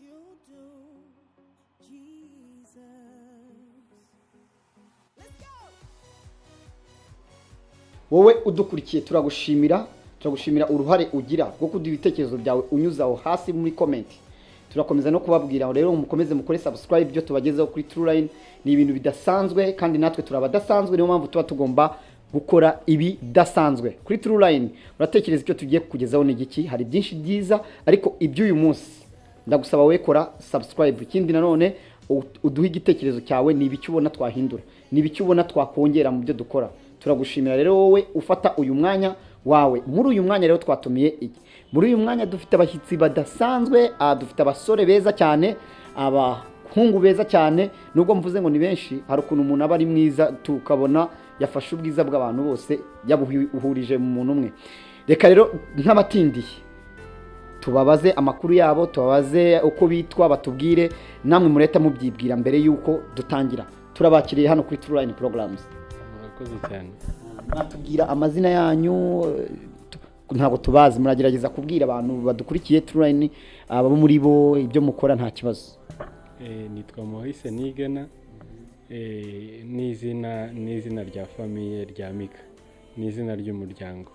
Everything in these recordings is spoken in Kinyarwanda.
you do, Jesus. Let's go! Wowe udukurikiye, turagushimira, turagushimira uruhare ugira rwo kuduha ibitekerezo byawe unyuze aho hasi muri comment. Turakomeza no kubabwira rero, mukomeze mukore subscribe. Ibyo tubagezeho kuri True Line ni ibintu bidasanzwe, kandi natwe turi abadasanzwe, niyo mpamvu tuba tugomba gukora ibidasanzwe kuri True Line. Uratekereza icyo tugiye kukugezaho ni igiki? Hari byinshi byiza, ariko iby'uyu munsi ndagusaba wowe kora subscribe. Ikindi nanone uduhe igitekerezo cyawe: ni ibiki ubona twahindura? Ni ibiki ubona twakongera mu byo dukora? Turagushimira rero wowe ufata uyu mwanya wawe. Muri uyu mwanya rero twatumiye iki? Muri uyu mwanya dufite abashyitsi badasanzwe. Dufite abasore beza cyane, abahungu beza cyane. Nubwo mvuze ngo ni benshi, hari ukuntu umuntu aba ari mwiza tukabona yafashe ubwiza bw'abantu bose yabuhurije mu muntu umwe. Reka rero nk'abatindiye tubabaze amakuru yabo, tubabaze uko bitwa, batubwire. Namwe mureta mubyibwira mbere y'uko dutangira. Turabakiriye hano kuri True Line Programs. Murakoze cyane. Mwatubwira amazina yanyu? Ntabwo tubazi, muragerageza kubwira abantu badukurikiye True Line abo muri bo, ibyo mukora, nta kibazo. Nitwa Maurice Nigena. Ni izina rya famille rya Mika, ni izina ry'umuryango.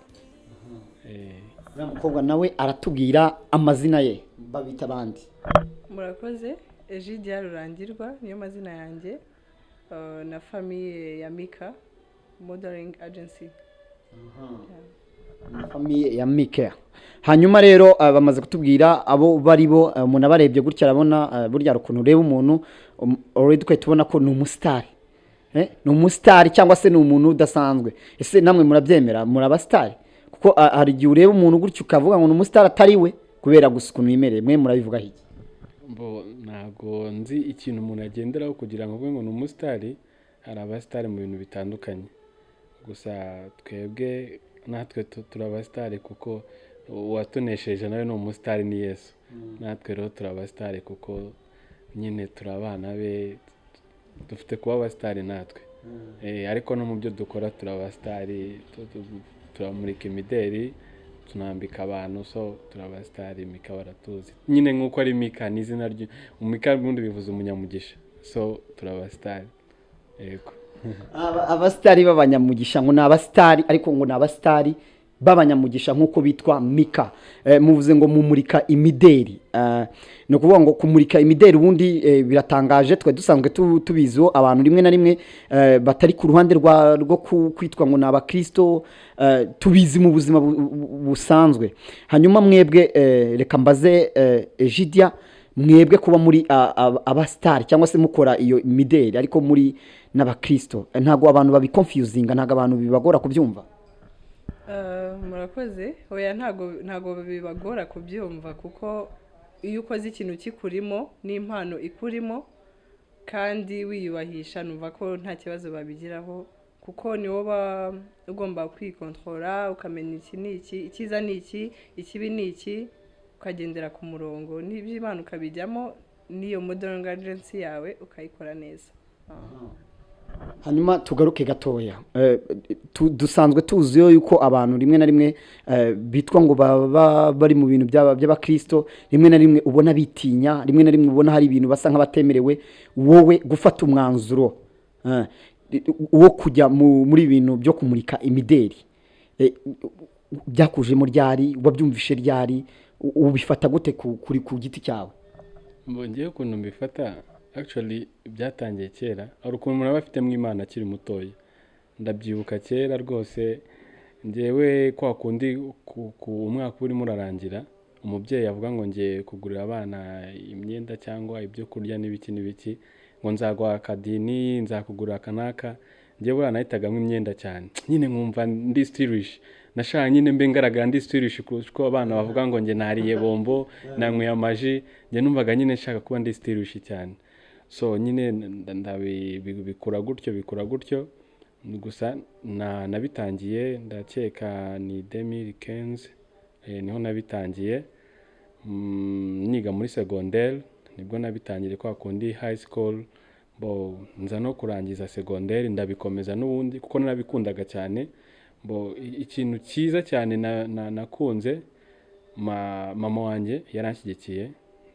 Uriya mukobwa nawe aratubwira amazina ye, babita abandi. Murakoze. Egidia Rurangirwa niyo mazina yanjye, na famille ya Mika Modeling Agency. Famille ya Mika. Hanyuma rero bamaze kutubwira abo bari bo. Umuntu abarebye gutya arabona, burya hari ukuntu ureba umuntu already ugahita ubona ko ni umusitari. Ni umusitari cyangwa se ni umuntu udasanzwe. Ese namwe murabyemera, muri abasitari? Kuko hari igihe ureba umuntu gutya ukavuga ngo ni umusitari atari we, kubera gusa ukuntu yimereye. Mwe murabivugaho iki? Bo ntabwo nzi ikintu umuntu agenderaho kugira ngo avuge ngo ni umusitari. Hari abasitari mu bintu bitandukanye, gusa twebwe natwe turi abasitari kuko uwatunesheje nawe ni umusitari, ni Yesu. Natwe rero turi abasitari kuko nyine turi abana be, dufite kuba abasitari natwe. Ariko no mu byo dukora turi abasitari, turamurika imideri, tunambika abantu, so turi abasitari. Mika baratuzi nyine nk'uko ari Mika, ni izina rye. Mika ubundi bivuze umunyamugisha, so turi abasitari, yego. Abasitari b'abanyamugisha, ngo ni abasitari, ariko ngo ni abasitari b'abanyamugisha nk'uko bitwa Mika. Muvuze ngo mumurika imideri. Ni ukuvuga ngo kumurika imideri ubundi biratangaje. Twe dusanzwe tubiziho abantu rimwe na rimwe batari ku ruhande rwo kwitwa ngo ni abakristo, tubizi mu buzima busanzwe. Hanyuma mwebwe, reka mbaze Egidia, mwebwe kuba muri abasitari cyangwa se mukora iyo mideri ariko muri n'abakristo, ntabwo abantu babiconfusinga? Ntabwo abantu bibagora kubyumva? Murakoze. Oya, ntago bibagora kubyumva, kuko iyo ukoze ikintu kikurimo n'impano ikurimo kandi wiyubahisha, numva ko nta kibazo babigiraho, kuko ni wowe uba ugomba kwikontorora, ukamenya iki ni iki, icyiza ni iki, ikibi ni iki, ukagendera ku murongo n'iby'Imana ukabijyamo, n'iyo modeling agency yawe ukayikora neza. Hanyuma tugaruke gatoya. Dusanzwe tuziho yuko abantu rimwe na rimwe bitwa ngo baba bari mu bintu by'abakristo, rimwe na rimwe ubona bitinya, rimwe na rimwe ubona hari ibintu basa nk'abatemerewe. Wowe gufata umwanzuro wo kujya muri ibintu byo kumurika imideri, byakujemo ryari? Wabyumvishe ryari? Ubifata gute ku giti cyawe? Ngewe ukuntu mbifata, actually byatangiye kera. Hari ukuntu umuntu aba afitemo Imana akiri mutoya. Ndabyibuka kera rwose, ngewe kwa kundi ku umwaka urimo urarangira, umubyeyi avuga ngo ngiye kugurira abana imyenda cyangwa ibyo kurya n'ibiki n'ibiki, ngo nzaguha akadini, nzakugurira aka n'aka. Ngewe buriya nahitagamo imyenda cyane nyine, nkumva ndi stylish. Nashaka nyine mbe ngaragara ndi stylish kurusha uko abana bavuga ngo njye nariye bombo, nanyweye amaji. Njye numvaga nyine nshaka kuba ndi stylish cyane. So nyine bikura gutyo, bikura gutyo. Gusa nabitangiye ndakeka ni 2015, niho nabitangiye. Niga muri secondaire nibwo nabitangiriye, kwa kundi high school. Bo nza no kurangiza secondaire ndabikomeza n'ubundi kuko narabikundaga cyane. Bo ikintu cyiza cyane nakunze, mama wanjye yaranshyigikiye.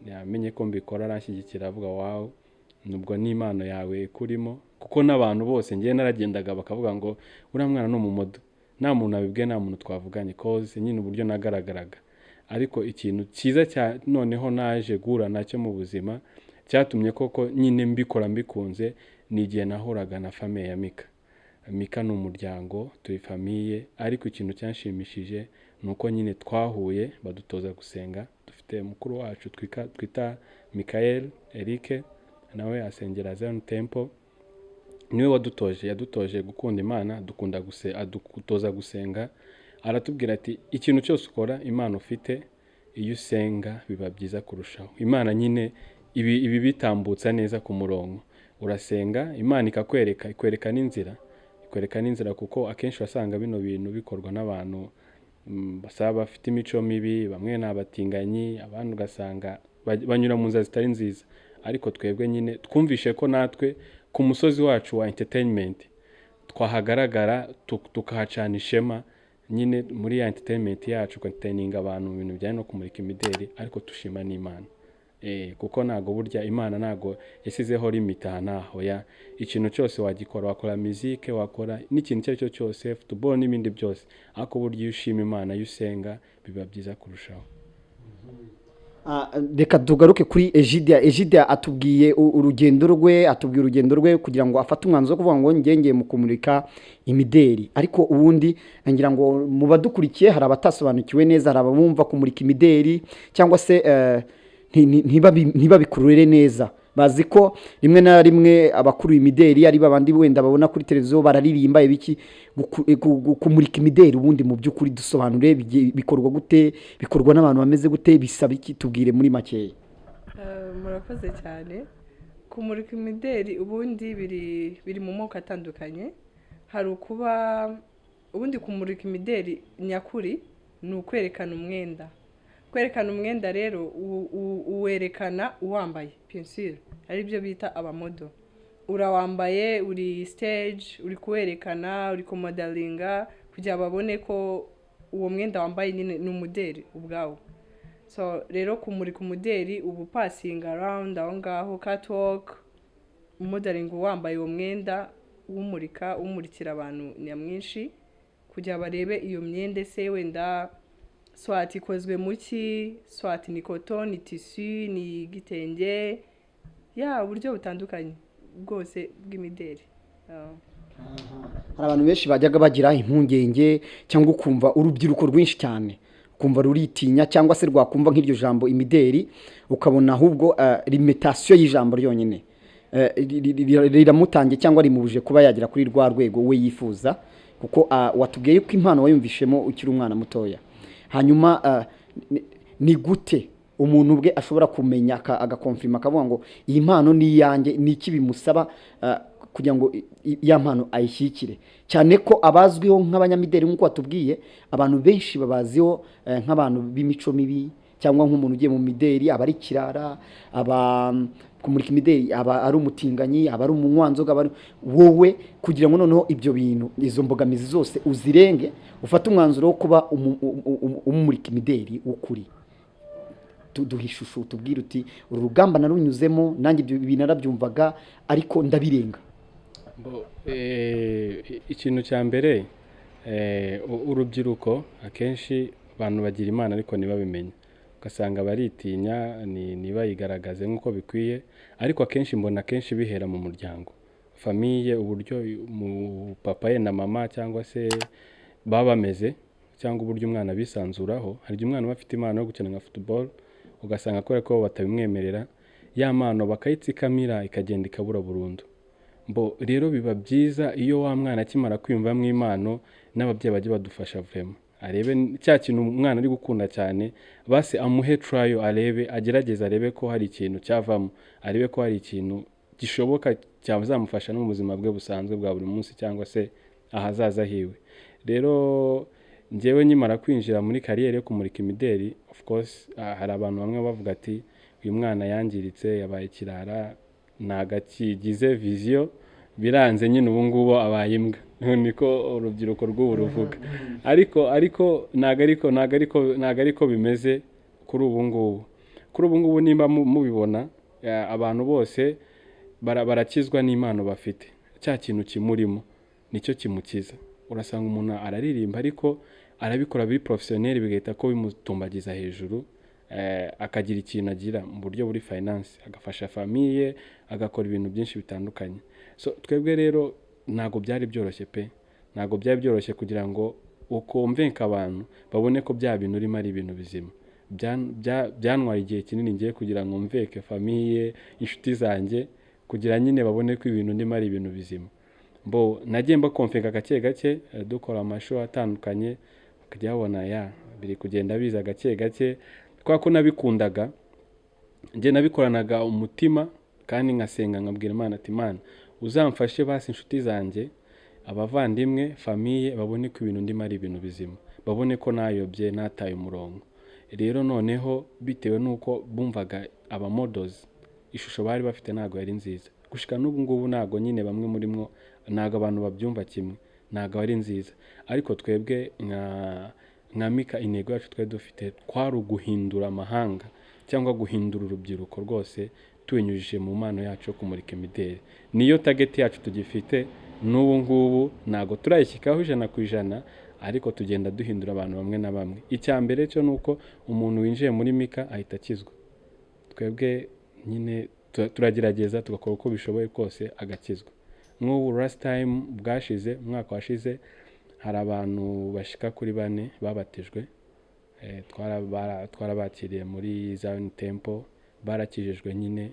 Yamenye ko mbikora, aranshyigikira, avuga: "Wow, nubwo n'impano yawe ikurimo." Kuko n'abantu bose ngewe naragendaga bakavuga ngo uriya mwana ni umumodel, nta muntu abibwiye, nta muntu twavuganye, 'cause nyine uburyo nagaragaraga. Ariko ikintu cyiza cya noneho naje guhura nacyo mu buzima cyatumye koko nyine mbikora mbikunze, ni igihe nahuraga na famille ya Mika. Mika ni umuryango, turi famille. Ariko ikintu cyanshimishije ni uko nyine twahuye badutoza gusenga. Dufite mukuru wacu twita Michael Eric, nawe asengera Zion Temple, niwe wadutoje, yadutoje gukunda Imana, dukunda adutoza gusenga. Aratubwira ati: "Ikintu cyose ukora, Imana ufite, iyo usenga biba byiza kurushaho." Imana nyine ibi bitambutsa neza ku murongo. Urasenga, Imana ikakwereka, ikwereka n'inzira, ikwereka n'inzira, kuko akenshi wasanga bino bintu bikorwa n'abantu basaba bafite imico mibi, bamwe ni abatinganyi, abandi ugasanga banyura mu nzira zitari nziza. Ariko twebwe nyine twumvishe ko natwe ku musozi wacu wa entertainment twahagaragara, tukahacana ishema nyine muri ya entertainment yacu, entertaining abantu mu bintu bijyanye no kumurika imideli, ariko tushima n'Imana. Kuko ntago burya Imana ntago yashyizeho limit aha n'aho ya ikintu cyose wagikora, wakora muzike, wakora n'ikintu icyo ari cyo cyose, football n'ibindi byose, ariko burya iyo ushima Imana, iyo usenga, biba byiza kurushaho. Reka tugaruke kuri Egidia. Egidia atubwiye urugendo rwe, atubwiye urugendo rwe kugira ngo afate umwanzuro wo kuvuga ngo ngengeye mu kumurika imideri. Ariko ubundi ngira ngo mu badukurikiye hari abatasobanukiwe neza, hari ababumva kumurika imideri cyangwa se ntibabikurure neza. Bazi ko rimwe na rimwe abakuru imideri ari babandi wenda babona kuri televiziyo bararirimba ibiki. Kumurika imideri ubundi mu by'ukuri dusobanure, bikorwa gute? Bikorwa n'abantu bameze gute? Bisaba iki? Tubwire muri makeya. Murakoze cyane. Kumurika imideri ubundi biri mu moko atandukanye. Hari ukuba ubundi kumurika imideri nyakuri ni ukwerekana umwenda. Kwerekana umwenda rero uwerekana uwambaye, bien sûr, ari byo bita abamodel. Urawambaye, uri stage, uri kuwerekana, uri kumodelinga kugira babone ko uwo mwenda wambaye nyine ni umuderi ubwawo. So rero kumurika umuderi uba upasinga around aho ngaho catwalk, umodeling wambaye uwo mwenda, umurika, umurikira abantu nyamwinshi kugira barebe iyo myenda, ese wenda soit ikozwe mu ki, soit ni coton, ni tissu, ni igitenge, ya uburyo butandukanye bwose bw'imideri. Hari abantu benshi bajyaga bagira impungenge, cyangwa ukumva urubyiruko rwinshi cyane ukumva ruritinya, cyangwa se rwakumva nk'iryo jambo imideri, ukabona ahubwo limitation y'ijambo ryonyine riramutangiye cyangwa rimubuje kuba yagera kuri rwa rwego we yifuza. Kuko watubwiye ko impano wayumvishemo ukiri umwana mutoya. Hanyuma ni gute umuntu ubwe ashobora kumenya agakonfirima, akavuga ngo iyi mpano ni iyanjye? Ni iki bimusaba kugira ngo ya mpano ayishyikire? Cyane ko abazwiho nk'abanyamideli, nk'uko watubwiye, abantu benshi babaziho nk'abantu b'imico mibi, cyangwa nk'umuntu ugiye mu mideli aba ari ikirara, aba kumurika imideli aba ari umutinganyi, aba ari umunywanzoga, aba ari wowe. Kugira ngo noneho ibyo bintu, izo mbogamizi zose uzirenge, ufate umwanzuro wo kuba umurika imideli w'ukuri, duha ishusho, tubwire uti: "Uru rugamba narunyuzemo nanjye, ibyo bintu narabyumvaga ariko ndabirenga." Bo, ikintu cya mbere, urubyiruko akenshi abantu bagira imana ariko ntibabimenye, ugasanga baritinya, ntibayigaragaze nk'uko bikwiye. Ariko akenshi mbona akenshi bihera mu muryango, famille, uburyo mu papa ye na mama cyangwa se baba bameze, cyangwa uburyo umwana abisanzuraho. Hari igihe umwana aba afite impano yo gukina nka football, ugasanga kubera ko batabimwemerera, ya mpano bakayitsikamira, ikagenda ikabura burundu. Mbo rero biba byiza iyo wa mwana akimara kwiyumvamo impano, n'ababyeyi bajye badufasha vraiment, arebe cya kintu umwana ari gukunda cyane, basi amuhe trial, arebe, agerageze, arebe ko hari ikintu cyavamo, arebe ko hari ikintu gishoboka cyazamufasha no mu buzima bwe busanzwe bwa buri munsi cyangwa se ahazaza hiwe. Rero njyewe nkimara kwinjira muri carrière yo kumurika imideli, of course hari abantu bamwe bavuga ati: "Uyu mwana yangiritse, yabaye ikirara, ntago akigize vision, biranze nyine, ubu ngubu abaye imbwa." Niko urubyiruko rw'ubu ruvuga. Ariko ntago ariko bimeze kuri ubu ngubu. Kuri ubu ngubu nimba mubibona, abantu bose barakizwa n'impano bafite. Cya kintu kimurimo nicyo kimukiza. Urasanga umuntu araririmba ariko arabikora biri professionnel, bigahita ko bimutumbagiza hejuru, akagira ikintu agira mu buryo buri finance, agafasha famille, agakora ibintu byinshi bitandukanye. So twebwe rero ntabwo byari byoroshye pe, ntabwo byari byoroshye kugira ngo uconvince abantu babone ko bya bintu urimo ari ibintu bizima. Byantwaye igihe kinini ngiye kugira ngo mveke famille, inshuti zanjye, kugira nyine babone ko ibintu ndimo ari ibintu bizima. Bo nagiye mbaconvinca gake gake, dukora amashow atandukanye, bakajya babona ya biri kugenda biza gake gake. Kubera ko nabikundaga, njye nabikoranaga umutima kandi nkasenga, nkabwira Imana ati: "Imana, uzamfashe basi inshuti zanjye, abavandimwe, famille babone ko ibintu ndimo ari ibintu bizima, babone ko nayobye, nataye umurongo." Rero noneho bitewe n'uko bumvaga abamodels, ishusho bari bafite ntabwo yari nziza. Gushika n'ubu ngubu ntabwo nyine bamwe muri mwo, ntabwo abantu babyumva kimwe, ntabwo ari nziza. Ariko twebwe nka Mika, intego yacu twari dufite kwari uguhindura amahanga cyangwa guhindura urubyiruko rwose tubinyujije mu mpano yacu yo kumurika imideli. Niyo target yacu tugifite n'ubu ngubu. Ntabwo turayishyikaho 100%, ariko tugenda duhindura abantu bamwe na bamwe. Icya mbere cyo ni uko umuntu winjiye muri Mika ahita akizwa. Twebwe nyine turagerageza tugakora uko bishoboye kose agakizwa. Nk'ubu last time bwashize, umwaka washize, hari abantu bashika kuri bane babatijwe. Twarabakiriye muri Zion Temple, barakijijwe nyine,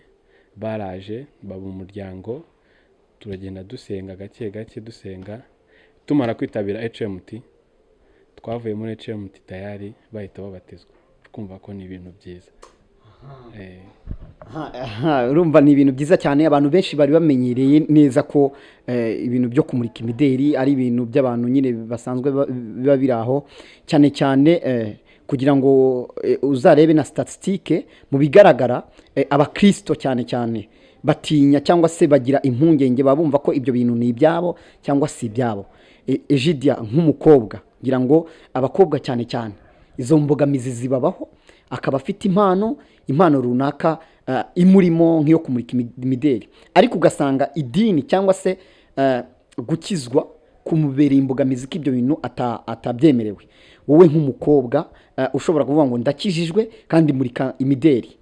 baraje baba umuryango. Turagenda dusenga gake gake, dusenga. Tumara kwitabira HMT, twavuye muri HMT tayari bahita babatizwa. Twumva ko ni ibintu byiza. Aha, urumva ni ibintu byiza cyane. Abantu benshi bari bamenyereye neza ko ibintu byo kumurika imideri ari ibintu by'abantu nyine basanzwe biba biri aho cyane cyane, kugira ngo uzarebe na statistique mu bigaragara, abakristo cyane cyane batinya cyangwa se bagira impungenge, baba bumva ko ibyo bintu ni ibyabo cyangwa si ibyabo. Egidia, nk'umukobwa, ngira ngo abakobwa cyane cyane izo mbogamizi zibabaho, akaba afite impano runaka imurimo nk'iyo kumurika imideri, ariko ugasanga idini cyangwa se gukizwa kumubereye imbogamizi ko ibyo bintu atabyemerewe. Wowe nk'umukobwa, ushobora kuvuga ngo ndakijijwe kandi murika imideri,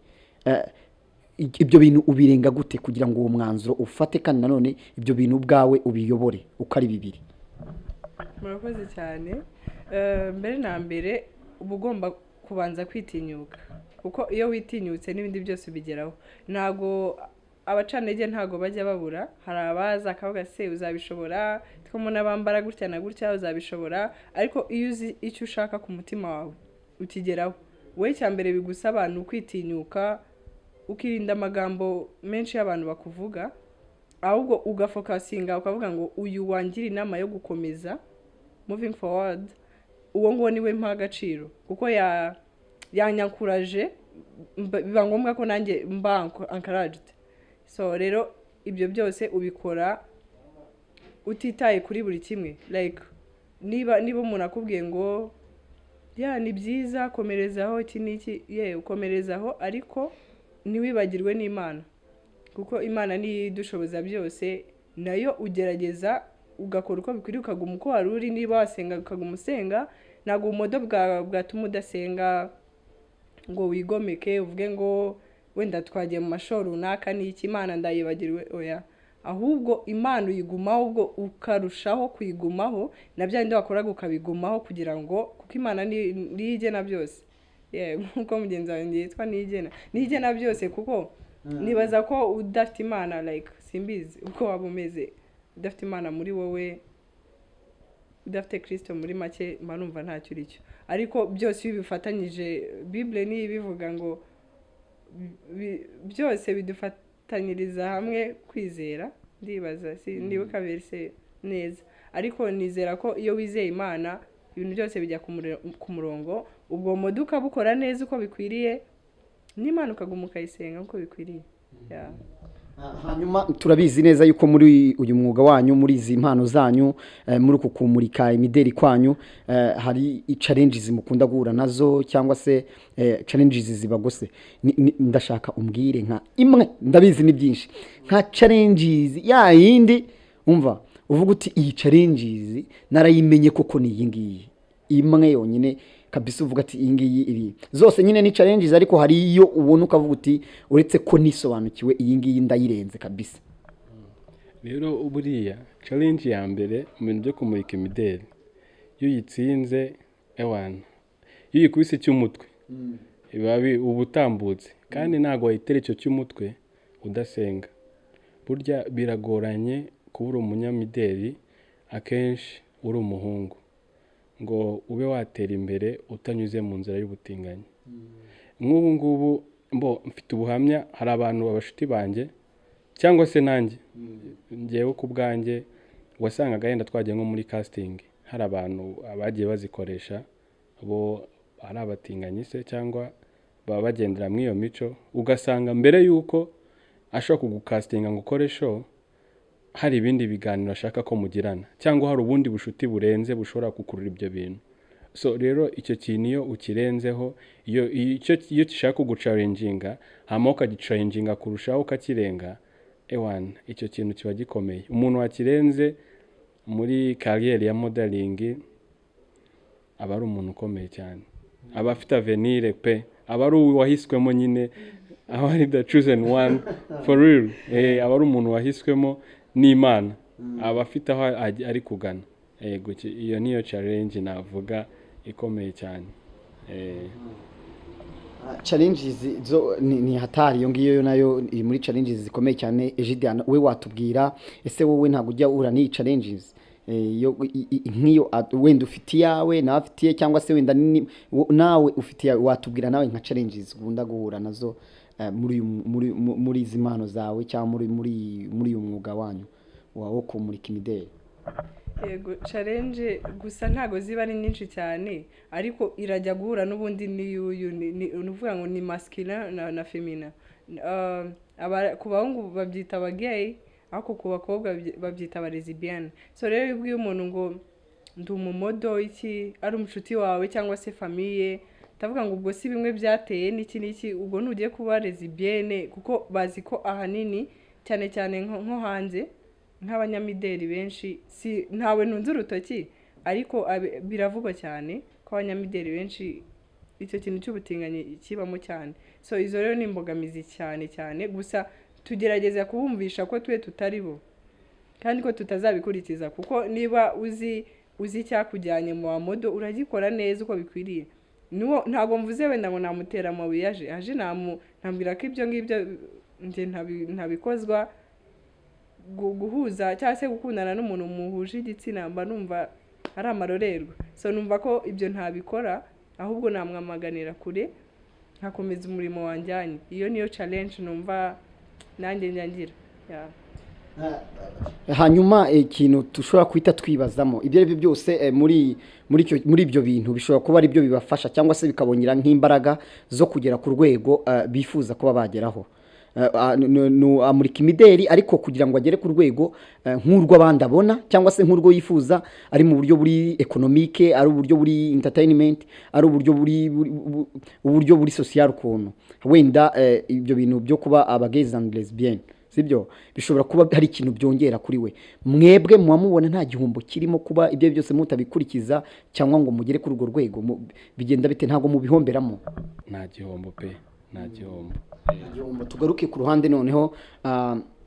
ibyo bintu ubirenga gute kugira ngo uwo mwanzuro ufate, kandi nanone ibyo bintu ubwawe ubiyobore uko ari bibiri? Murakoze cyane. Mbere na mbere uba ugomba kubanza kwitinyuka, kuko iyo witinyutse n'ibindi byose ubigeraho. Ntabwo abacantege ntabwo bajya babura. Hari abaza akavuga: "Se uzabishobora? Twumva bambara gutya na gutya, uzabishobora?" Ariko iyo uzi icyo ushaka ku mutima wawe, ukigeraho. Wowe icya mbere bigusaba ni ukwitinyuka, ukirinda amagambo menshi y'abantu bakuvuga, ahubwo ugafocusinga ukavuga ngo uyu wangira inama yo gukomeza moving forward, uwo nguwo niwe mpa agaciro, kuko yanyencourage, biba ngombwa ko nanjye mba encouraged. So rero ibyo byose ubikora utitaye kuri buri kimwe. Like niba umuntu akubwiye ngo ya ni byiza, komerezaho, iki n'iki, ye ukomerezaho, ariko ntiwibagirwe n'Imana, kuko Imana niyo idushoboza byose. Nayo ugerageza ugakora uko bikwiriye, ukaguma uko wari uri. Niba wasenga, ukaguma usenga. Ntabwo ubumodo bwatuma udasenga ngo wigomeke, uvuge ngo wenda twagiye mu mashow runaka n'iki, Imana ndayibagirwe. Oya, ahubwo Imana uyigumaho, ubwo ukarushaho kuyigumaho, na bya bindi wakoraga ukabigumaho, kugira ngo kuko Imana niyo igena byose. Yeah, nk'uko mugenzi wanjye yitwa Niyigena, niyo igena byose, kuko nibaza ko udafite Imana, like simbizi uko waba umeze udafite Imana muri wowe, udafite Kirisito muri make, mba numva ntacyo uri cyo. Ariko byose iyo ubifatanyije, Bible niyo ibivuga ngo byose bidufatanyiriza hamwe kwizera. Ndibaza si ndibuka verse neza, ariko nizera ko iyo wizeye Imana ibintu byose bijya ku murongo. Ubwo modo ukabukora neza uko bikwiriye, n'Imana ukaguma ukayisenga uko bikwiriye. Yeah. Hanyuma turabizi neza yuko muri uyu mwuga wanyu, muri izi mpano zanyu, muri uku kumurika imideri kwanyu, hari challenges mukunda guhura nazo cyangwa se challenges zibagose. Ndashaka umbwire nka imwe, ndabizi ni byinshi, nka challenges ya yindi umva uvuga uti: "Iyi challenges narayimenye koko ni iyi ngiyi." Imwe yonyine kabisa uvuga ati: "Iyi ngiyi." Iri zose nyine ni challenges, ariko hari iyo ubona ukavuga uti: "Uretse ko nisobanukiwe, iyi ngiyi ndayirenze kabisa." Rero buriya challenge ya mbere mu bintu byo kumurika imideli, iyo uyitsinze, ewana, iyo uyikubise icy'umutwe biba uba utambutse, kandi ntabwo wayitera icyo cy'umutwe udasenga. Burya biragoranye kuba uri umunyamideli, akenshi uri umuhungu, ngo ube watera imbere utanyuze mu nzira y'ubutinganyi. Nk'ubu ngubu mbo mfite ubuhamya, hari abantu abashuti banjye cyangwa se nanjye ngewe ku bwanjye, wasangaga yenda twagiye nko muri casting, hari abantu bagiye bazikoresha bo ari abatinganyi se cyangwa baba bagendera muri iyo mico, ugasanga mbere y'uko ashobora kugucastinga ngo ukore show, hari ibindi biganiro ashaka ko mugirana cyangwa hari ubundi bushuti burenze bushobora gukurura ibyo bintu. So rero icyo kintu iyo ukirenzeho, iyo gishaka kuguchallenginga, hanyuma ukagichallenginga kurushaho ukakirenga, ewana, icyo kintu kiba gikomeye. Umuntu wakirenze muri carrière ya modeling aba ari umuntu ukomeye cyane, aba afite avenir pe, aba ari uwahiswemo nyine, aba ari the chosen one for real. Aba ari umuntu wahiswemo n'Imana, aba afite aho ari kugana. Yego, iyo niyo challenge navuga ikomeye cyane. Challenges zo ni hatari, iyo ngiyo nayo iri muri challenges zikomeye cyane. Egidiana, we watubwira, ese wowe ntabwo ujya uhura n'iyi challenges? Yo nk'iyo wenda ufite iyawe nawe afitiye, cyangwa se wenda nawe ufite iyawe, watubwira nawe nka challenges ukunda guhura nazo muri uyu- muri mu- muri izi mpano zawe cyangwa muri uyu mwuga wanyu wo kumurika imideli? Yego, challenge gusa ntago ziba ari nyinshi cyane, ariko irajya guhura n'ubundi n'iyuyu ni ukuvuga ngo ni masculin na féminin. Ku bahungu babyita abagay, ariko ku bakobwa babyita abalesbienne. So rero iyo ubwiye umuntu ngo ndi umumodel, iki ari umushuti wawe cyangwa se famille, ndavuga ngo ubwo si bimwe byateye n'iki n'iki, ubwo nugiye kuba lesbienne, kuko bazi ko ahanini cyane cyane nko hanze nk'abanyamideli benshi, si ntawe ntunze urutoki, ariko biravugwa cyane ko abanyamideli benshi icyo kintu cy'ubutinganyi kibamo cyane. So izo rero ni imbogamizi cyane cyane, gusa tugerageza kubumvisha ko twe tutari bo kandi ko tutazabikurikiza, kuko niba uzi icyakujyanye mu wa model, uragikora neza uko bikwiriye. Nuwo ntabwo mvuze wenda ngo namutera amabuye, aje nambwira ko ibyo ngibyo njye ntabikozwa. Guhuza cyangwa se gukundana n'umuntu muhuje igitsina mba numva ari amarorerwa. So numva ko ibyo ntabikora, ahubwo namwamaganira kure nkakomeza umurimo wanjyanye. Iyo niyo challenge numva nanjye njya ngira. Yeah. Hanyuma ikintu dushobora guhita twibazamo, ibyo ari byo byose, muri ibyo bintu bishobora kuba ari byo bibafasha cyangwa se bikabongera nk'imbaraga zo kugera ku rwego bifuza kuba bageraho. Amurika imideri, ariko kugira ngo agere ku rwego nk'urw'abandi abona cyangwa se nk'urwo yifuza, ari mu buryo buri économique, ari uburyo buri entertainment, ari uburyo buri uburyo buri social, ukuntu wenda ibyo bintu byo kuba abagays and lesbian, sibyo, bishobora kuba hari ikintu byongera kuri we. Mwebwe muba mubona nta gihombo kirimo kuba ibyo byose mutabikurikiza cyangwa ngo mugere kuri urwo rwego? Bigenda bite? Ntabwo mubihomberamo? Nta gihombo pe, nta gihombo. Igihombo. Tugaruke ku ruhande noneho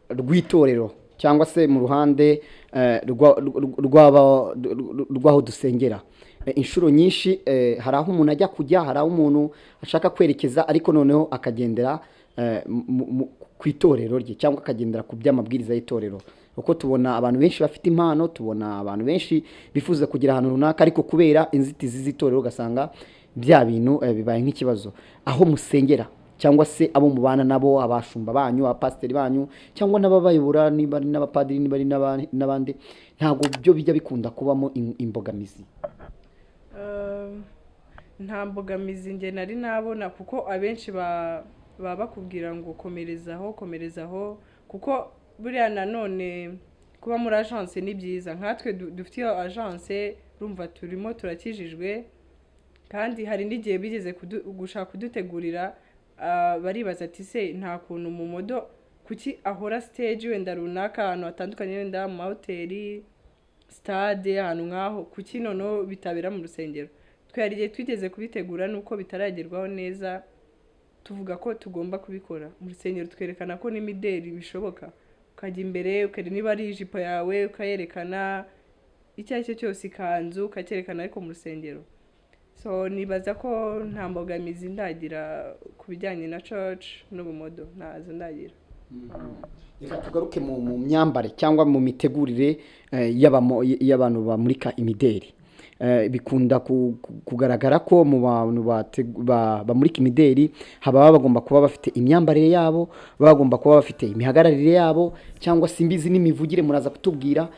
rw'itorero cyangwa se mu ruhande rw'aho dusengera. Inshuro nyinshi hari aho umuntu ajya kujya, hari aho umuntu ashaka kwerekeza, ariko noneho akagendera ku itorero rye cyangwa akagendera ku by'amabwiriza y'itorero, kuko tubona abantu benshi bafite impano, tubona abantu benshi bifuza kugira ahantu runaka, ariko kubera inzitizi z'itorero ugasanga bya bintu bibaye nk'ikibazo. Aho musengera cyangwa se abo mubana nabo, abashumba banyu, abapasiteri banyu, cyangwa n'ababayobora, niba ari n'abapadiri, niba ari n'abandi, ntabwo byo bijya bikunda kubamo imbogamizi? Nta mbogamizi njye nari nabona, kuko abenshi baba bakubwira ngo komerezaho, komerezaho. Kuko buriya nanone kuba muri agence ni byiza. Nkatwe dufite iyo agence, urumva turimo turakijijwe, kandi hari n'igihe bigeze gushaka kudutegurira, baribaza ati: "Se nta kuntu mu model kuki ahora stage wenda runaka, ahantu hatandukanye, wenda mu mahoteli, stade, ahantu nk'aho, kuki noneho bitabera mu rusengero?" Twe hari igihe twigeze kubitegura, nuko bitaragerwaho neza, tuvuga ko tugomba kubikora mu rusengero, twerekana ko n'imideli bishoboka, ukajya imbere ukareba niba ari ijipo yawe ukayerekana, icyo ari cyo cyose, ikanzu ukacyerekana, ariko mu rusengero. So nibaza ko nta mbogamizi ndagira ku bijyanye na church n'ubumodel, ntazo ndagira. Reka tugaruke mu myambare cyangwa mu mitegurire y'abantu bamurika imideri. Bikunda kugaragara ko mu bantu bamurika imideri haba bagomba kuba bafite imyambarire yabo, baba bagomba kuba bafite imihagararire yabo, cyangwa se imbizi n'imivugire, muraza kutubwira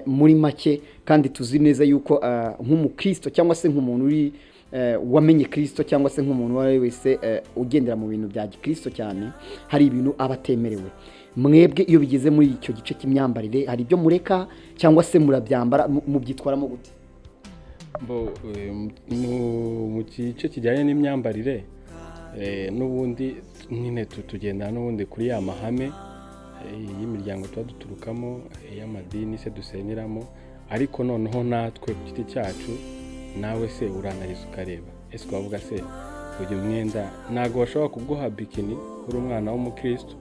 muri make. Kandi tuzi neza yuko nk'umukristo cyangwa se nk'umuntu uri wamenye Kristo, cyangwa se nk'umuntu uwo ari we wese ugendera mu bintu bya gikristo cyane, hari ibintu aba atemerewe. Mwebwe iyo bigeze muri icyo gice cy'imyambarire, hari ibyo mureka cyangwa se murabyambara? Mubyitwaramo gute? Bo, mu gice kijyanye n'imyambarire, n'ubundi nyine tugendana n'ubundi kuri ya mahame y'imiryango tuba duturukamo, y'amadini se dusengeramo, ariko noneho natwe ku giti cyacu, nawe se uranariza ukareba, ese twavuga se uyu mwenda ntabwo bashobora kuguha bikini uri umwana w'umukristo,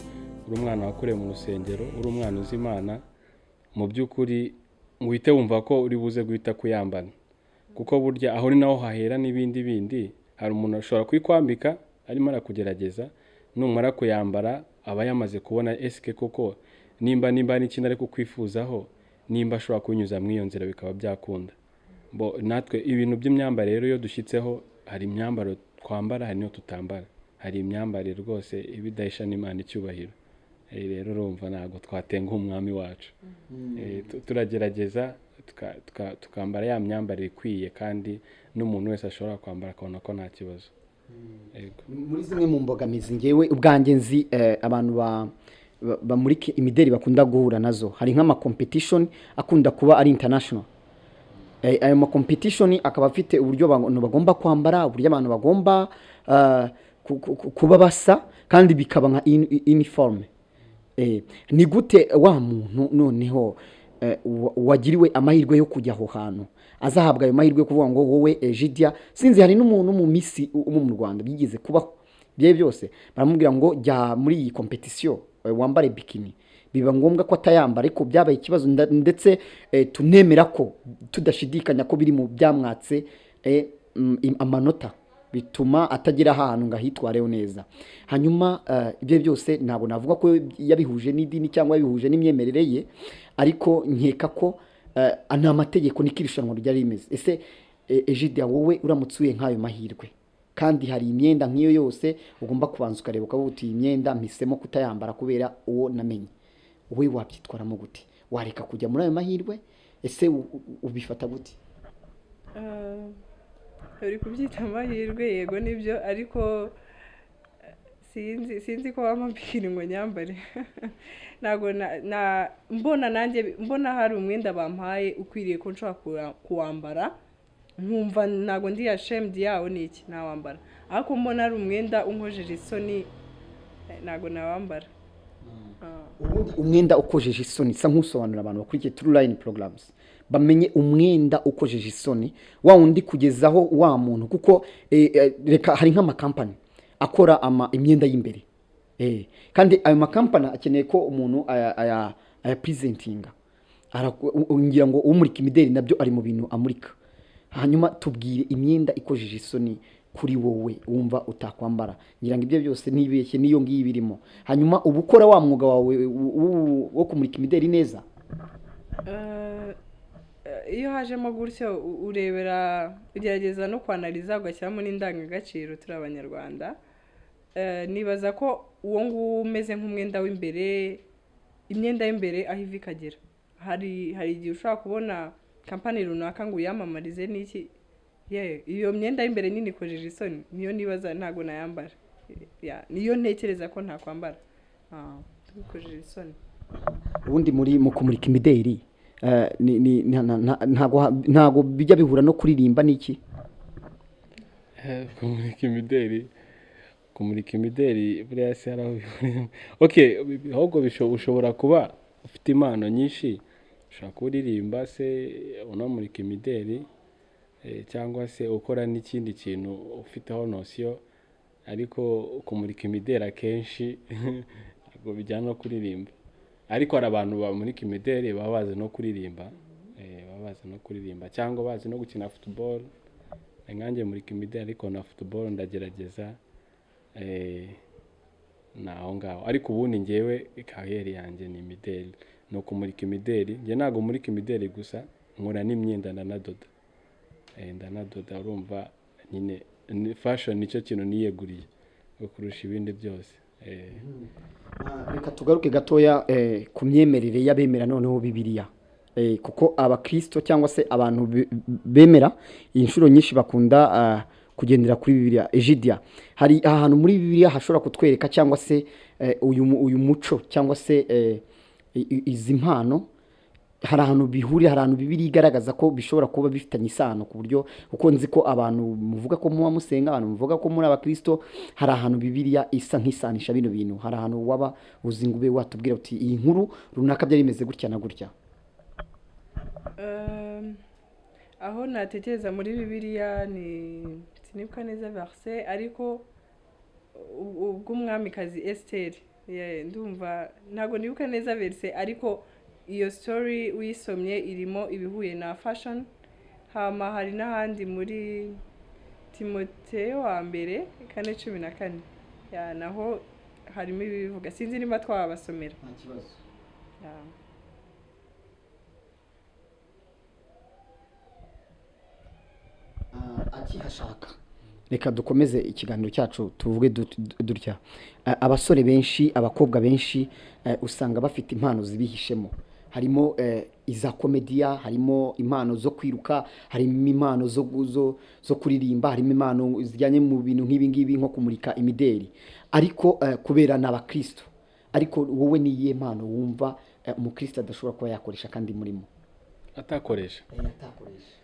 uri umwana wakorewe mu rusengero, uri umwana uzi Imana, mu by'ukuri uhite wumva ko uri buze guhita kuyambana, kuko burya aho ni naho hahera n'ibindi bindi. Hari umuntu ashobora kuyikwambika arimo arakugerageza, numara kuyambara aba yamaze kubona esike koko nimba n'ikintu ari kukwifuzaho, nimba ashobora kubinyuza muri iyo nzira bikaba byakunda. Bo natwe ibintu by'imyambarire rero, iyo dushyitseho, hari imyambaro twambara, hari n'iyo tutambara. Hari imyambarire rwose iba idahesha n'Imana icyubahiro. Rero urumva ntabwo twatenguha umwami wacu. Turagerageza tukambara ya myambarire ikwiye, kandi n'umuntu wese ashobora kwambara akabona ko nta kibazo. Yego. Muri zimwe mu mbogamizi ngewe ubwanjye nzi abantu bamurika imideri bakunda guhura nazo, hari nk'ama competition akunda kuba ari international. Ayo ma competition akaba afite uburyo abantu bagomba kwambara, uburyo abantu bagomba kuba basa, kandi bikaba nka uniforme. Ni gute wa muntu noneho wagiriwe amahirwe yo kujya aho hantu azahabwa ayo mahirwe yo kuvuga ngo wowe Egidia, sinzi, hari n'umuntu mu misi wo mu Rwanda byigeze kubaho, ibyo byose baramubwira ngo jya muri iyi competition wambare bikini, biba ngombwa ko atayambara, ariko byabaye ikibazo, ndetse tunemera ko tudashidikanya ko biri mu byamwatse amanota, bituma atagera ahantu ngo ahitwareho neza. Hanyuma ibyo byose ntabwo navuga ko yabihuje n'idini cyangwa yabihuje n'imyemerere ye, ariko nkeka ko ni amategeko, niko irushanwa ryari rimeze. Ese Egidia, wowe uramutse uhuye nk'ayo mahirwe, kandi hari imyenda nk'iyo yose ugomba kubanza ukareba ukavuga uti: "Iyi myenda mpisemo kutayambara kubera uwo namenye", wowe wabyitwaramo gute? Wareka kujya muri ayo mahirwe? Ese ubifata gute? Uri kubyita amahirwe, yego nibyo, ariko sinzi ko wampa bikini ngo nyambare. Ntabwo mbona nanjye mbona hari umwenda bampaye ukwiriye ko nshobora kuwambara, nkumva ntabwo ndi ashamed yawo, ni iki, nawambara. Ariko mbona ari umwenda unkojeje isoni, ntabwo nawambara. Ubundi umwenda ukojeje isoni, sa nk'usobanurira abantu bakurikiye True Line Programs bamenye umwenda ukojeje isoni, wa wundi kugezaho wa muntu, kuko reka hari nk'amakampani akora imyenda y'imbere, kandi ayo makampani akeneye ko umuntu aya presentinga. Ngira ngo umurika imideli nabyo ari mu bintu amurika. Hanyuma tubwire imyenda ikojeje isoni kuri wowe wumva utakwambara. Ngira ngo ibyo byose nibeshye n'iyo ngiyo birimo. Hanyuma uba ukora wa mwuga wawe wo kumurika imideli neza? Iyo hajemo gutyo, urebera, ugerageza no kwanariza, ugashyiramo n'indangagaciro, turi abanyarwanda. Nibaza ko uwo nguwo umeze nk'umwenda w'imbere, imyenda y'imbere aho iva ikagera, hari igihe ushobora kubona kampani runaka ngo uyamamarize n'iki, ye iyo myenda y'imbere nini ikojeje isoni, niyo nibaza ntabwo nayambara. Ya, niyo ntekereza ko ntakwambara. Ntibikujije isoni. Ubundi muri mu kumurika imideri, ntago bijya bihura no kuririmba n'iki? Kumurika imideri buriya se hari aho bihuriye? Okay, ahubwo ushobora kuba ufite impano nyinshi, ushobora kuba uririmba se unamurika imideri, cyangwa se ukora n'ikindi kintu ufiteho notion, ariko kumurika imideri akenshi ntabwo bijyana no kuririmba. Ariko hari abantu bamurika imideri baba bazi no kuririmba, baba bazi no kuririmba cyangwa bazi no gukina football. Nkanjye murika imideri ariko na football ndagerageza, ni aho ngaho. Ariko ubundi ngewe carrière yanjye ni imideri, ni ukumurika imideri. Njye ntabwo murika imideri gusa, nkora n'imyenda, ndanadoda. Ndanadoda, urumva nyine ni fashion, nicyo kintu niyeguriye kurusha ibindi byose. Reka tugaruke gatoya ku myemerere y'abemera noneho Bibiliya, kuko abakristo cyangwa se abantu bemera inshuro nyinshi bakunda kugendera kuri Bibiliya. Egidia, hari ahantu muri Bibiliya hashobora kutwereka cyangwa se uyu muco cyangwa se izi mpano, hari ahantu bihuriye, hari ahantu Bibiliya igaragaza ko bishobora kuba bifitanye isano, ku buryo, kuko nzi ko abantu muvuga ko muba musenga, abantu muvuga ko muri abakristo, hari ahantu Bibiliya isa nk'isanisha bino bintu? Hari ahantu waba uzi ngo ube watubwira uti iyi nkuru runaka byari bimeze gutya na gutya? Aho natekereza muri Bibiliya ni, sinibuka neza verse, ariko ubw'umwamikazi Esiteri. Yeah, ndumva ntabwo nibuka neza verse, ariko iyo story uyisomye irimo ibihuye na fashion. Hama hari n'ahandi muri Timoteyo wa mbere 4:14, ya naho harimo ibibivuga. Sinzi niba twabasomera. Nta kibazo. Yeah. Akihashaka, reka dukomeze ikiganiro cyacu, tuvuge dutya. Abasore benshi, abakobwa benshi, usanga bafite impano zibihishemo, harimo iza komediya, harimo impano zo kwiruka, harimo impano zo kuririmba, harimo impano zijyanye mu bintu nk'ibi ngibi nko kumurika imideri, ariko kubera ni abakristo. Ariko wowe ni iyihe mpano wumva umukristo adashobora kuba yakoresha kandi murimo? Atakoresha? Atakoresha.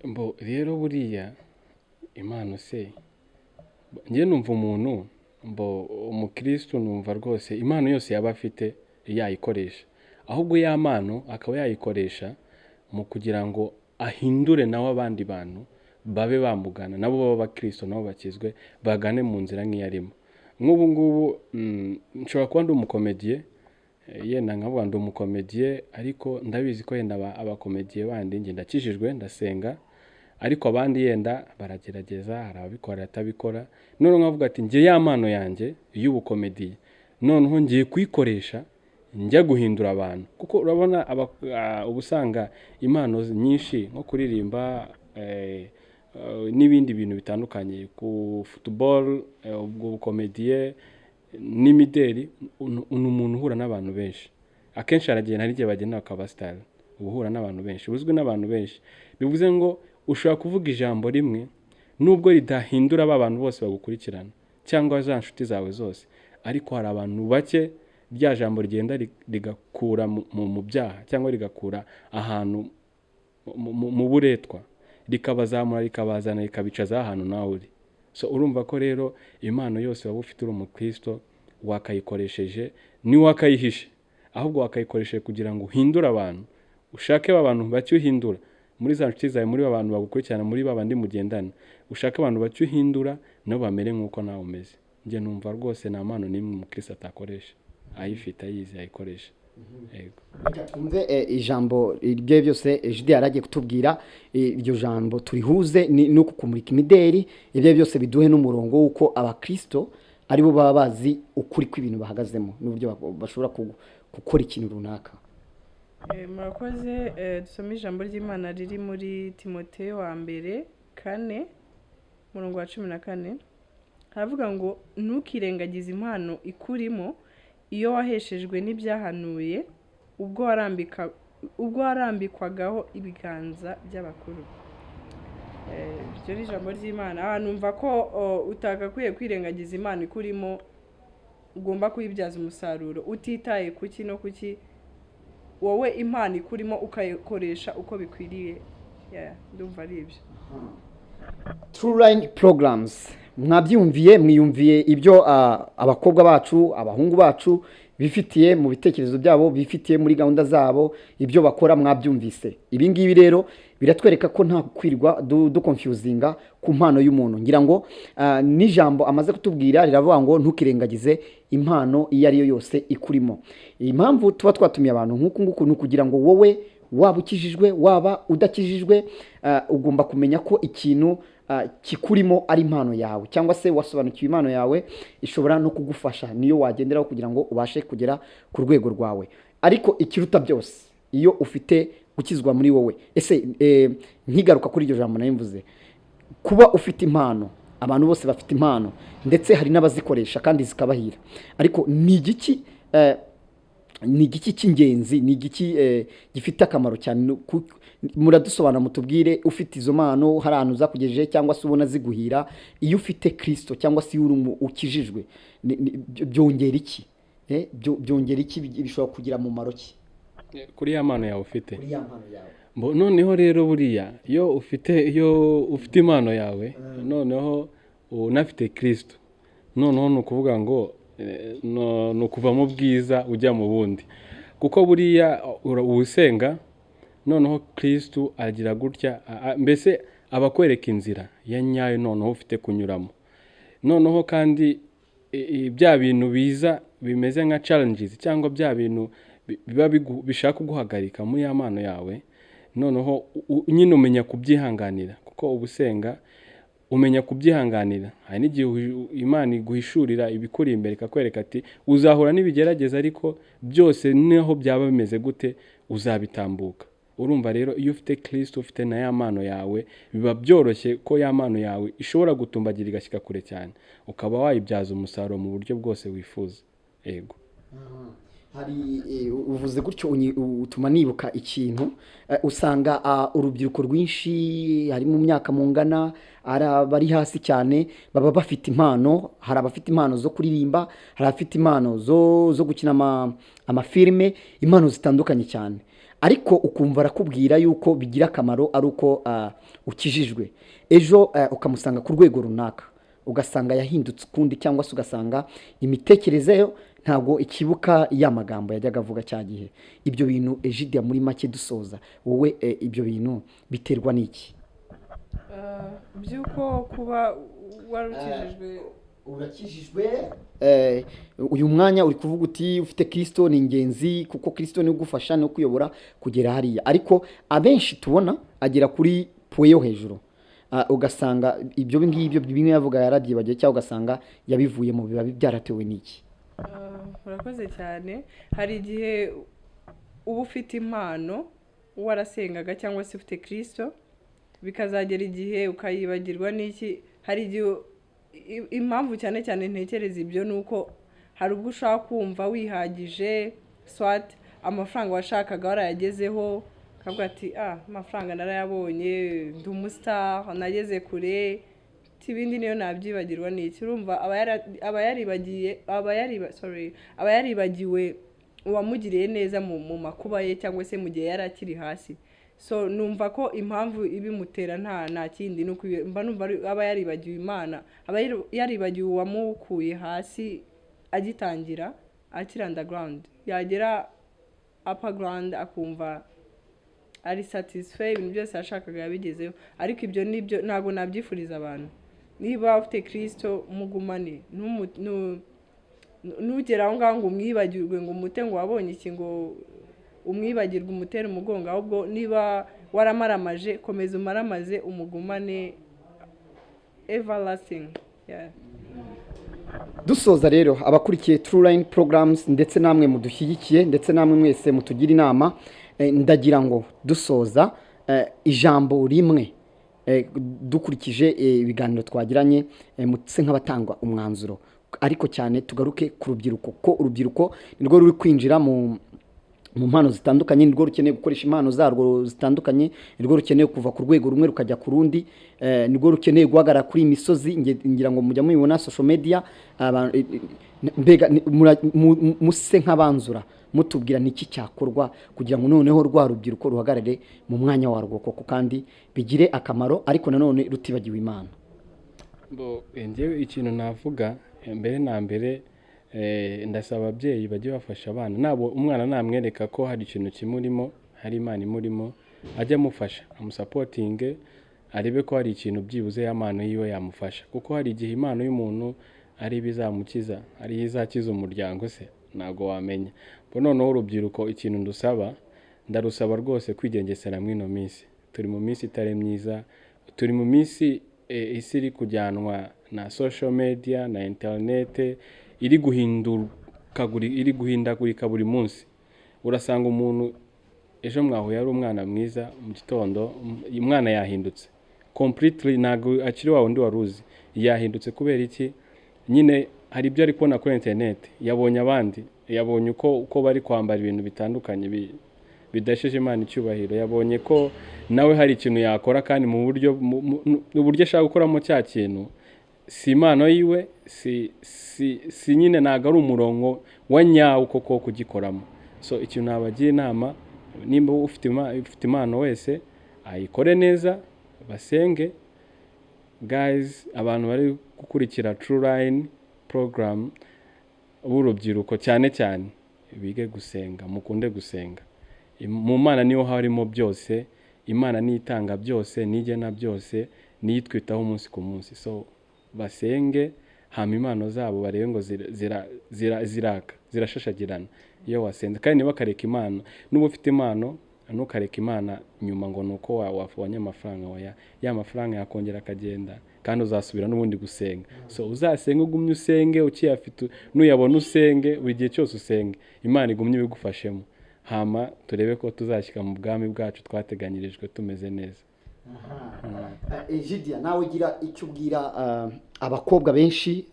Mbo rero buriya impano se, njye numva umuntu, mbo umukristo, numva rwose impano yose yaba afite yayikoresha, ahubwo ya mpano akaba yayikoresha mu kugira ngo ahindure nawe abandi bantu babe bamugana, nabo babe abakristo, nabo bakizwe, bagane mu nzira nk'iyo arimo. Nk'ubu ngubu nshobora kuba ndi umukomediye, yenda nkavuga ndi umukomediye, ariko ndabizi ko yenda abakomediye bandi, njye ndakijijwe, ndasenga, ariko abandi yenda baragerageza, hari ababikora, atabikora. Noneho nkavuga ati njye ya mpano yanjye y'ubukomediye noneho ngiye kuyikoresha njya guhindura abantu, kuko urabona uba usanga impano nyinshi nko kuririmba, n'ibindi bintu bitandukanye, ku football, ubwo bukomediye n'imideri, ni umuntu uhura n'abantu benshi akenshi. Aragenda, hari igihe bagenda bakaba star, uba uhura n'abantu benshi, uzwi n'abantu benshi, bivuze ngo ushobora kuvuga ijambo rimwe nubwo ridahindura ba bantu bose bagukurikirana cyangwa za nshuti zawe zose, ariko hari abantu bake rya jambo rigenda rigakura mu byaha cyangwa rigakura ahantu mu buretwa, rikabazamura, rikabazana, rikabicaza ahantu nawe uri. So urumva ko rero impano yose waba ufite uri umukristo wakayikoresheje, ni wakayihishe, ahubwo wakayikoresheje kugira ngo uhindure abantu, ushake ba bantu bake uhindura muri za nshuti zawe, muri ba bantu bagukurikirana, muri ba bandi mugendana, ushake abantu bake uhindura nabo bamere nk'uko nawe umeze. Njye numva rwose nta mpano n'imwe umukristo atakoresha, ayifite, ayizi, ayikoresha. Yego. Reka twumve ijambo ibyo byose Jide yari agiye kutubwira, iryo jambo turihuze n'uku kumurika imideri, ibyo byose biduhe n'umurongo w'uko abakristo aribo baba bazi ukuri kw'ibintu bahagazemo n'uburyo bashobora gukora ikintu runaka. Murakoze. Dusome ijambo ry'Imana riri muri Timoteyo wa mbere 4, umurongo wa 14. Haravuga ngo ntukirengagize impano ikurimo iyo waheshejwe n'ibyahanuye ubwo warambikwagaho ibiganza by'abakuru. Iryo ni ijambo ry'Imana. Aha numva ko utagakwiye kwirengagiza impano ikurimo. Ugomba kuyibyaza umusaruro utitaye kuki no kuki. Wowe impano ikurimo ukayikoresha uko bikwiriye. Yeah, ndumva ari ibyo. True Line Programs, mwabyumviye, mwiyumviye ibyo abakobwa bacu, abahungu bacu bifitiye mu bitekerezo byabo, bifitiye muri gahunda zabo, ibyo bakora mwabyumvise. Ibi ngibi rero biratwereka ko nta kwirwa duconfusinga ku mpano y'umuntu. Ngira ngo n'ijambo amaze kutubwira riravuga ngo ntukirengagize impano iyo ari yo yose ikurimo. Impamvu tuba twatumiye abantu nk'uku nguku ni ukugira ngo wowe waba ukijijwe, waba udakijijwe, ugomba kumenya ko ikintu kikurimo ari impano yawe, cyangwa se wasobanukiwe impano yawe, ishobora no kugufasha, niyo wagenderaho kugira ngo ubashe kugera ku rwego rwawe. Ariko ikiruta byose, iyo ufite gukizwa muri wowe. Ese nkigaruka kuri iryo jambo nari mvuze, kuba ufite impano, abantu bose bafite impano, ndetse hari n'abazikoresha kandi zikabahira, ariko ni igiki cy'ingenzi, ni igiki gifite akamaro cyane? Muradusobanura, mutubwire, ufite izo mpano hari ahantu zakugejeje cyangwa se ubona ziguhira? Iyo ufite Kirisito cyangwa se iyo uri ukijijwe, byongera iki? Byongera iki? Bishobora kugira mumaro ki kuri ya mpano yawe ufite? Kuri ya mpano yawe. Noneho rero buriya iyo ufite impano yawe, noneho unafite Kirisito, noneho ni ukuvuga ngo ni ukuva mu bwiza ujya mu bundi, kuko buriya uba usenga, noneho Kirisito agira gutya, mbese aba akwereka inzira ya nyayo noneho ufite kunyuramo. Noneho kandi bya bintu biza bimeze nka challenges cyangwa bya bintu biba bishaka kuguhagarika muri ya mpano yawe, noneho nyine umenya kubyihanganira, kuko uba usenga, umenya kubyihanganira. Hari n'igihe Imana iguhishurira ibikuri imbere, ikakwereka ati uzahura n'ibigerageza, ariko byose niho byaba bimeze gute uzabitambuka. Urumva rero, iyo ufite Kirisito, ufite na ya mpano yawe, biba byoroshye ko ya mpano yawe ishobora gutumbagira igashyika kure cyane, ukaba wayibyaza umusaruro mu buryo bwose wifuza. Yego. Hari uvuze gutyo utuma nibuka ikintu. Usanga urubyiruko rwinshi hari mu myaka mungana, ari abari hasi cyane, baba bafite impano. Hari abafite impano zo kuririmba, hari abafite impano zo gukina amafilime, impano zitandukanye cyane, ariko ukumva arakubwira yuko bigira akamaro ari uko ukijijwe. Ejo ukamusanga ku rwego runaka, ugasanga yahindutse ukundi, cyangwa se ugasanga imitekerereze yo ntabwo ikibuka ya magambo yajyaga avuga cya gihe. Ibyo bintu, Egidia, muri make dusoza, wowe ibyo bintu biterwa n'iki? By'uko kuba warukijijwe? Urakijijwe, uyu mwanya uri kuvuga uti ufite Kirisito ni ingenzi, kuko Kirisito niwe ugufasha no kuyobora kugera hariya. Ariko abenshi tubona agera kuri puwe yo hejuru, ugasanga ibyo ngibyo bimwe yavuga yarabyibagiwe, cyangwa ugasanga yabivuye mu biba byaratewe n'iki? Urakoze cyane. Hari igihe uba ufite impano warasengaga cyangwa se ufite Kirisito, bikazagera igihe ukayibagirwa n'iki. Hari igihe impamvu cyane cyane ntekereza ibyo ni uko hari ubwo ushaka kumva wihagije, soit amafaranga washakaga warayagezeho, ukavuga ati ah, amafaranga narayabonye, ndi umustar, nageze kure, ati ibindi niyo nabyibagirwa ni iki. Urumva aba yaribagiye, aba yariba sorry aba yaribagiwe uwamugiriye neza mu makuba ye cyangwa se mu gihe yari akiri hasi. So numva ko impamvu ibimutera nta kindi, ni uko mba numva aba yaribagiwe Imana, aba yaribagiwe uwamukuye hasi agitangira akiri underground, yagera upper ground akumva ari satisfait, ibintu byose yashakaga yabigezeho. Ariko ibyo nibyo ntabwo nabyifuriza abantu. Niba ufite Kirisito, mugumane. Ntugere aho ngaho ngo umwibagirwe, ngo umute ngo wabonye iki, ngo umwibagirwe, umutere umugongo. Ahubwo niba waramaramaje, komeza umaramaze, umugumane everlasting, yeah. Dusoza rero, abakurikiye True Line Programs ndetse namwe mudushyigikiye, ndetse namwe mwese mutugira inama, ndagira ngo dusoza, ijambo rimwe, dukurikije ibiganiro twagiranye, mutse nk'abatanga umwanzuro, ariko cyane tugaruke ku rubyiruko, ko urubyiruko nirwo ruri kwinjira mu mpano zitandukanye, nirwo rukeneye gukoresha impano zarwo zitandukanye, nirwo rukeneye kuva ku rwego rumwe rukajya ku rundi, nirwo rukeneye guhagarara kuri iyi misozi. Ngira ngo mujya mubibona social media. Mbega muse nk'abanzura mutubwira niki cyakorwa kugira ngo noneho rwa rubyiruko ruhagarare mu mwanya warwo koko kandi bigire akamaro, ariko nanone rutibagiwe Imana. Bo, njyewe ikintu navuga, mbere na mbere, ndasaba ababyeyi bajye bafasha abana nabo. Umwana namwereka ko hari ikintu kimurimo, hari Imana imurimo, ajye amufasha, amusupportinge, arebe ko hari ikintu byibuze y'amano yiwe yamufasha, kuko hari igihe impano y'umuntu ari ibizamukiza, ari izakiza umuryango se, ntabwo wamenya. Bo noneho urubyiruko, ikintu ndusaba, ndarusaba rwose kwigengesera muri ino minsi. Turi mu minsi itari myiza, turi mu minsi isi iri kujyanwa na social media na internet, iri guhindagurika buri munsi. Urasanga umuntu ejo mwahuye ari umwana mwiza, mu gitondo umwana yahindutse completely, ntabwo akiri wa wundi wari uzi. Yahindutse kubera iki? Nyine hari ibyo ari kubona kuri internet, yabonye abandi, yabonye uko bari kwambara ibintu bitandukanye bidahesheje Imana icyubahiro, yabonye ko nawe hari ikintu yakora, kandi mu buryo mu buryo ashaka gukoramo cya kintu si impano yiwe, si nyine ntabwo ari umurongo wa nyawo koko wo kugikoramo. So ikintu nabagira inama, nimba ufite impano wese ayikore neza, basenge. Guys, abantu bari gukurikira True Line program b'urubyiruko cyane cyane, bige gusenga, mukunde gusenga. Mu Mana niho harimo byose. Imana niyo itanga byose, niyo igena byose, niyo itwitaho umunsi ku munsi. So basenge, hama impano zabo barebe ngo ziraka, zirashashagirana iyo wasenze. Kandi ntibakareke impano. Nuba ufite impano, ntukareke Imana nyuma ngo ni uko wabonye amafaranga. Oya, ya mafaranga yakongera akagenda, kandi uzasubira n'ubundi gusenga. So uzasenge, ugumye usenge ukiyafite, nuyabona usenge, buri gihe cyose usenge, Imana igumye ibigufashemo, hama turebe ko tuzashyika mu bwami bwacu twateganyirijwe tumeze neza. Egidia, nawe ugira icyo ubwira abakobwa benshi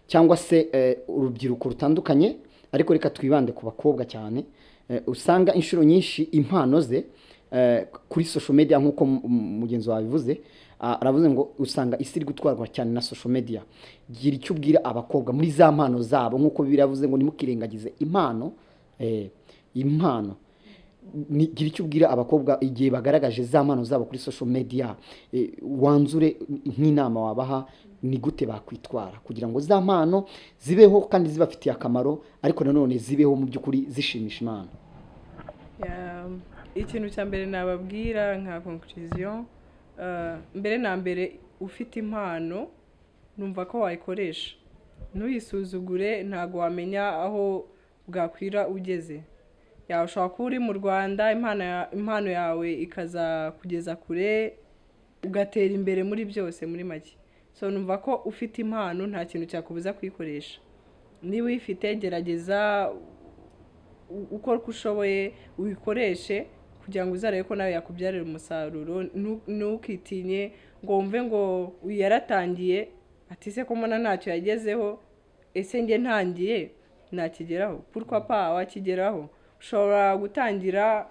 cyangwa se urubyiruko rutandukanye, ariko reka twibande ku bakobwa cyane. Usanga inshuro nyinshi impano ze kuri social media, nk'uko mugenzi wawe abivuze, aravuze ngo usanga isi iri gutwarwa cyane na social media. Gira icyo ubwira abakobwa muri za mpano zabo, nk'uko Bibiliya yavuze ngo ntimukirengagize impano. Impano gira icyo ubwira abakobwa igihe bagaragaje za mpano zabo kuri social media. Wanzure nk'inama wabaha, ni gute bakwitwara kugira ngo za mpano zibeho kandi zibafitiye akamaro, ariko nanone zibeho mu by'ukuri zishimisha Imana? Ya, ikintu cya mbere nababwira nka conclusion, mbere na mbere, ufite impano numva ko wayikoresha, ntuyisuzugure. Ntabwo wamenya aho bwakwira ugeze. Ya, ushobora kuba uri mu Rwanda, impano yawe ikaza kugeza kure, ugatera imbere muri byose muri make. So numva ko ufite impano nta kintu cyakubuza kuyikoresha. Niba uyifite, gerageza ukora uko ushoboye uyikoreshe kugira ngo uzarebe ko nawe yakubyarira umusaruro. Ntukitinye ngo wumve ngo uyu yaratangiye, ati se ko mbona ntacyo yagezeho, ese njye ntangiye nakigeraho? Pourquoi pas? Wakigeraho. Ushobora gutangira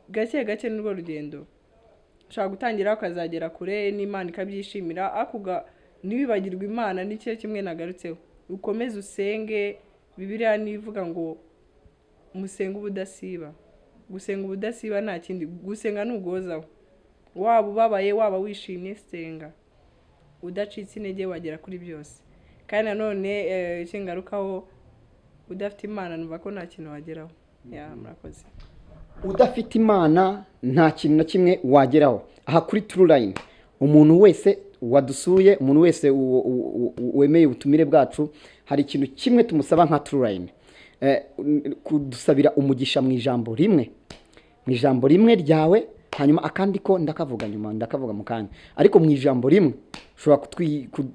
gake gake, nirwo rugendo. Ushobora gutangira ukazagera kure n'Imana ikabyishimira, ariko ntiwibagirwe Imana. Ni cyo kimwe nagarutseho, ukomeze usenge. Bibiliya nivuga ngo musenge ubudasiba. Gusenga ubudasiba nta kindi, gusenga ni uguhozaho. Waba ubabaye, waba wishimye, senga udacitse intege, wagera kuri byose. Kandi nanone icyo ngarukaho, udafite Imana numva ko nta kintu wageraho. Ya, murakoze. Udafite Imana nta kintu na kimwe wageraho. Aha kuri True Line, umuntu wese wadusuye, umuntu wese wemeye ubutumire bwacu, hari ikintu kimwe tumusaba nka True Line: kudusabira umugisha mu ijambo rimwe, mu ijambo rimwe ryawe. Hanyuma akandi ko ndakavuga nyuma, ndakavuga mu kanya, ariko mu ijambo rimwe ushobora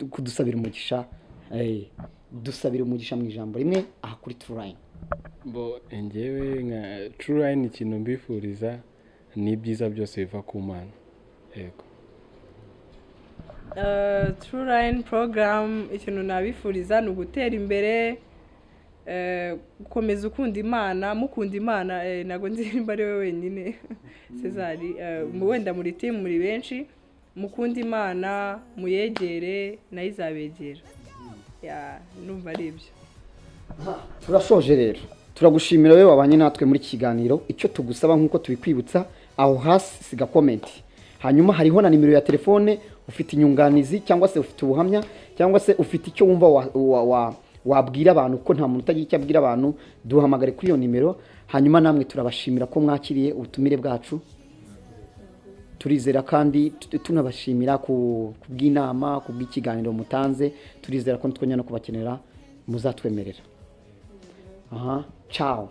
kudusabira umugisha. Dusabira umugisha mu ijambo rimwe aha kuri True Line. Bo, njyewe nka True Line, ikintu mbifuriza ni ibyiza byose biva ku Mana, yego. True Line program, ikintu nabifuriza ni ugutera imbere, gukomeza ukunda Imana, mukunda Imana. Ntabwo nzi nimba ari we wenyine Cesar, wenda muri team muri benshi. Mukunda Imana, muyegere, nayo izabegera. Ya, numva ari ibyo. Turashoje rero, turagushimira wowe wabanye natwe muri iki kiganiro. Icyo tugusaba nk'uko tubikwibutsa, aho hasi siga comment, hanyuma hariho na nimero ya telefone. Ufite inyunganizi cyangwa se ufite ubuhamya cyangwa se ufite icyo wumva wabwira abantu, ko nta muntu utagira icyo abwira abantu, duhamagare kuri iyo nimero. Hanyuma namwe turabashimira ko mwakiriye ubutumire bwacu. Turizera kandi tunabashimira ku bw'inama, ku bw'ikiganiro mutanze. Turizera ko nitwongera no kubakenera muzatwemerera. Aha, ciao.